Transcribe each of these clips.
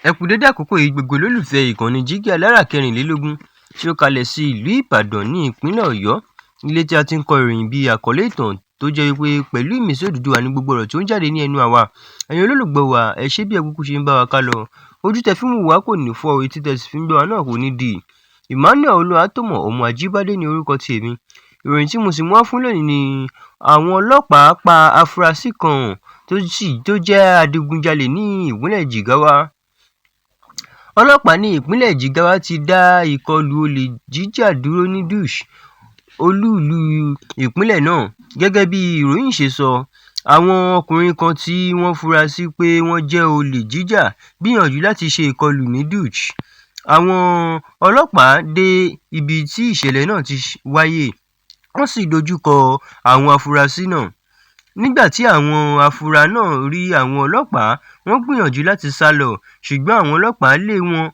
Ẹ kú dédé àkókò yìí, gbogbo olólùfẹ́ ìkànnì Jígí Alára 24 tí ó kalẹ̀ sí ìlú Ìbàdàn ní ìpínlẹ̀ Ọ̀yọ́, ilé tí a ti ń kọ ìròyìn bíi àkọlé ìtàn tó jẹ́ wípé pẹ̀lú ìmísí Odùduwà ní gbogbo ọ̀rọ̀ tí ó ń jáde ní ẹnu àwa. Ẹ̀yin olólùgbọ́ wa, ẹ ṣé bí ẹ kúkú ṣe ń bá wa ká lọ. Ojú tẹ fi ń wò wá kò ní fọ́, etí tẹ sì fi ń gbọ́ wa náà kò ní di. Emmanuel Olúwatómọ̀ ọmọ Ajíbádé ní orúkọ ti èmi. Ìròyìn tí mo sì mú wá fún lónìí ni àwọn ọlọ́pàá pa afurasí kan tó sì tó jẹ́ adigunjalè ní ìpínlẹ̀ Jigawa. Ọlọ́pàá ní ìpínlẹ̀ Jigawa ti dá ìkọlù olè jíjà dúró ní Dutse, olú-ìlú ìpínlẹ̀ náà. Gẹ́gẹ́ bí ìròyìn ṣe sọ, àwọn ọkùnrin kan tí wọ́n fura sí pé wọ́n jẹ́ olè jíjà gbìyànjú láti ṣe ìkọlù ní Dutse. Àwọn ọlọ́pàá dé ibi tí ìṣẹ̀lẹ̀ náà ti wáyé, wọ́n sì dojú kọ àwọn afurasí náà. Nígbà tí àwọn afura náà rí àwọn ọlọ́pàá, wọ́n gbìyànjú láti sá lọ, ṣùgbọ́n àwọn ọlọ́pàá lé wọn.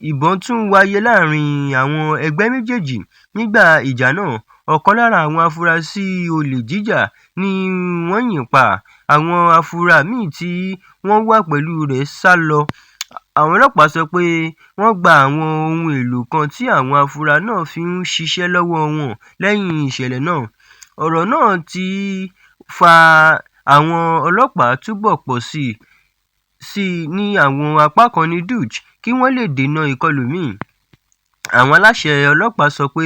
Ìbọn tún wáyé láàrin àwọn ẹgbẹ́ méjèèjì. Nígbà ìjà náà, ọ̀kan lára àwọn afurasí olè jíjà ni wọ́n yìn pa. Àwọn afura míì tí wọ́n wà pẹ̀lú rẹ̀ sá lọ. Àwọn ọlọ́pàá sọ pé wọ́n gba àwọn ohun èlò kan tí àwọn afura náà fi ń ṣiṣẹ́ lọ́wọ́ wọn lẹ́yìn ìṣẹ̀lẹ̀ náà. Ọ̀rọ̀ náà ti fa àwọn ọlọ́pàá túbọ̀ pọ̀ sí ní àwọn apá kan ní Dutse kí wọ́n lè dènà ìkọlù míì. Àwọn aláṣẹ ọlọ́pàá sọ pé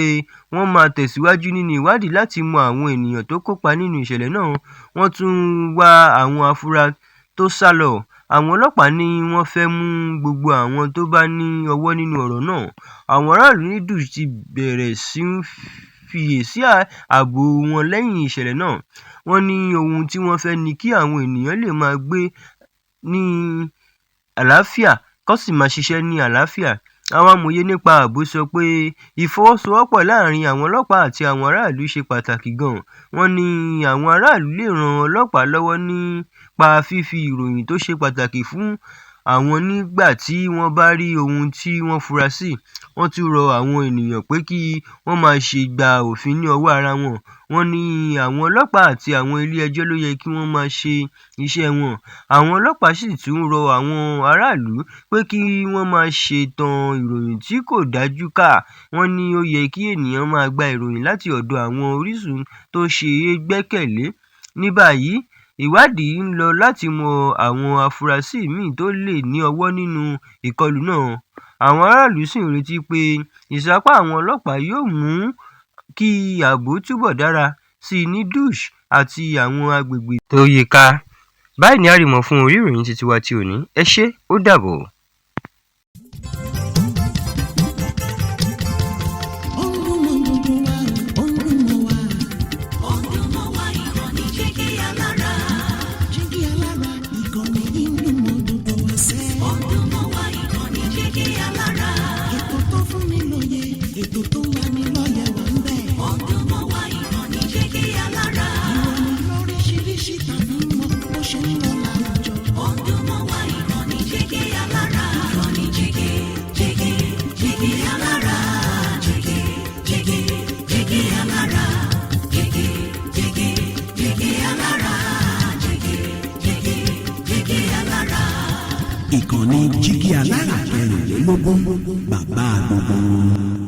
wọ́n máa tẹ̀síwájú nínú ìwádìí láti mọ àwọn ènìyàn tó kópa nínú ìṣẹ̀lẹ̀ náà. Wọ́n tún ń wá àwọn afura tó sá lọ. Àwọn ọlọ́pàá ní wọ́n fẹ́ mú gbogbo àwọn tó bá ní ọwọ́ nínú ọ̀rọ̀ náà. Àwọn aráàlú ní Dutse ti bẹ̀rẹ̀ sí í fiyèsí ààbò wọn lẹ́yìn ìṣẹ̀lẹ̀ náà. Wọ́n ní ohun tí wọ́n fẹ́ ni kí àwọn ènìyàn lè máa gbé ní àlàáfíà kó sì máa ṣiṣẹ́ ní àlàáfíà. Àwọn amòye nípa ààbò sọ pé ìfọwọ́sowọ́pọ̀ láàrin àwọn ọlọ́pàá àti àwọn aráàlú ṣe pàtàkì gan-an. Wọ́n ní àwọn aráàlú lè ran ọlọ́pàá lọ́wọ́ nípa fífi ìròyìn tó ṣe pàtàkì fún àwọn nígbà tí wọ́n bá rí ohun tí wọ́n fura sí. Wọ́n tún rọ àwọn ènìyàn pé kí wọ́n má ṣe gba òfin ní ọwọ́ ara wọn. Wọ́n ní àwọn ọlọ́pàá àti àwọn ilé-ẹjọ́ ló yẹ kí wọ́n máa ṣe iṣẹ́ wọn. Àwọn ọlọ́pàá sì tún rọ àwọn aráàlú pé kí wọ́n má ṣe tan ìròyìn tí kò dájú ká. Wọ́n ní ó yẹ kí ènìyàn máa gba ìròyìn láti ọ̀dọ̀ àwọn orísun tó ṣe é gbẹ́kẹ̀lé. Ní báyìí, ìwádìí ń lọ láti mọ àwọn afurasí míì tó lè ní ọwọ́ nínú ìkọlù náà. Àwọn aráàlú sì ń retí pé ìsapá àwọn ọlọ́pàá yóò mú kí ààbò túbọ̀ dára sí i ní Dutse àti àwọn agbègbè tó yí i ká. Báyìí ni a rí mọ́ fún orí ìròyìn títí wa ti òní. Ẹ ṣé, ó dàbọ̀. Ó ń dún mọ́ gbogbo wa, ó ń dún mọ́ wa. Ó ń dún mọ́ wa, ìkànnì Jígí Alára. Jígí Alára, ìkànnì yìí ń dún mọ́ gbogbo wa sẹ́. Ó ń dún mọ́ wa, ìkànnì Jígí Alára. Ètò tó fún ni lóye, ètò tó ń lani lọ́yẹ̀ wà ń bẹ̀. Ó ń dún mọ́ wa, ìkànnì Jígí Alára. Ìròyìn lóríṣiríṣi tàbí mọ bó ṣe ń lọ láwùjọ. Ó ń dún mọ́ wa, ìkànnì Jígí Alára. Ìkànnì Jígí, Jígí, Jígí Alára. Jígí, Jígí, Jígí Alára. Jígí, Jígí, Jígí Alára. Jígí, Jígí, Jígí Alára. Ìkànnì Jígí Alára 24, bàbá gbogbo wọn.